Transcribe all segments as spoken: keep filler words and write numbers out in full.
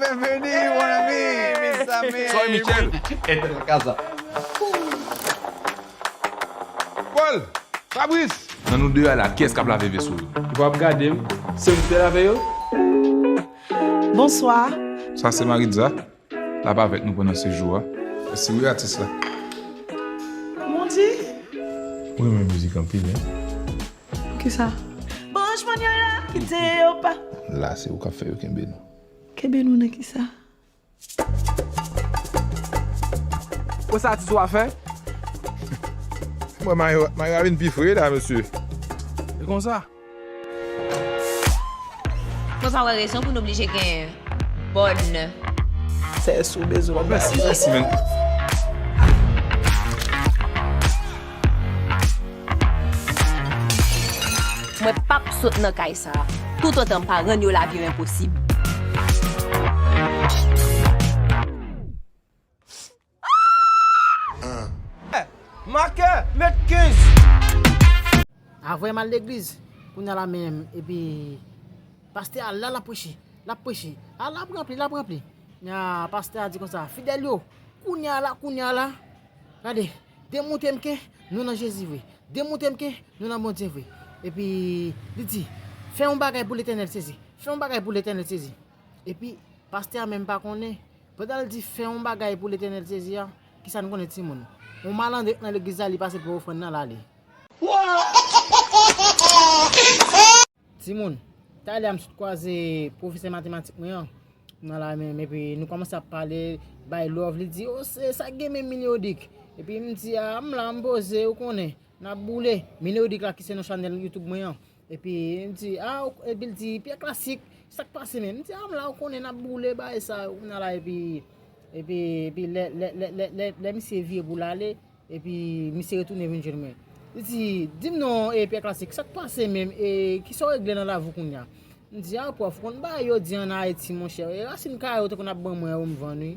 Bienvenue, mon ami, mes amis. Soy Michel. Entra en casa. Paul, Fabrice. Nan nou de a la, kiyès k ap lave veso yo? Ou p ap gade m? Se m ki te lave yo? Bonswa. Sa se Maritza. L ap avèk nou pandan sejou a. Mèsi wi atis la. Mondi. Ou renmen mizik anpil, en? Kisa? Branch mannyè la, kite yo pa. La se ou k ap fè yo kenbe nou. Kenbe nou nan kisa? Wè sa atis ou a fè? Mwen, Mayo, Mayo a vin pi fre la, mesye. E konsa? Mwen pa wè rezon pou n oblije gen bòn. Sè sou bezwen. Mèsi, mèsi, men. Mwen p ap sot nan kay sa a, toutotan m pa rann yo lavi yo enposib. Makè, met kenz. Avwè m al legliz, kounye a la menm, epi pastè a la, l ap preche, l ap preche. A, l ap ranpli, l ap ranpli. Nya, pastè a di konsa, fidèl yo, kounye a la, kounye a la, gade, demoute m ke nou nan Jezi vre. Demoute m ke nou nan Bondye vre. Epi, li di, fè yon bagay pou Letènèl sezi. Fè yon bagay pou Letènèl sezi. Epi, pastè a menm pa konnen. Pandan l di fè yon bagay pou Letènèl sezi a, kisa n konnen timoun? Yon malandren k nan legliz la, li pase pran ofrann nan, l ale. Timoun, talè a m sot kwaze pwofesè matematik mwen an nan la menm, epi nou kòmanse ap pale, bay love, li di, o, se sa k gen menm Mileodik. Epi m di, a, m la, m poze, ou konnen, n ap boule. Mileodik la ki se non chanèl YouTube mwen an. Epi m di, a, epi l di, Pyè Klasik, sa k pase menm? M di, a, m la, ou konnen, n ap boule, bagay sa, ou nan la, epi, epi, epi lè, lè, lè, lè, lè, lè misye vire pou l ale, epi misye retounen vin jwenn mwen. Li di, di m non, e, Pyè Klasik, sa k pase menm? E, kisa w regle nan lavi w kounye a? M di, a, pwòf, ou konn bagay yo di ann Ayiti, monchè. E, rasin kare yo te konn ap ban mwen yo, m vann, wi.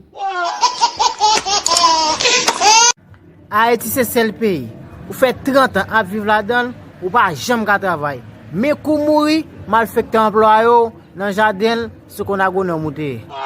Ayiti se sèl peyi, ou fè trant an ap viv ladan l, ou pa janm ka travay. Men kou w mouri, malfektè anplwaye w nan jaden l, se konn agwonòm ou te ye.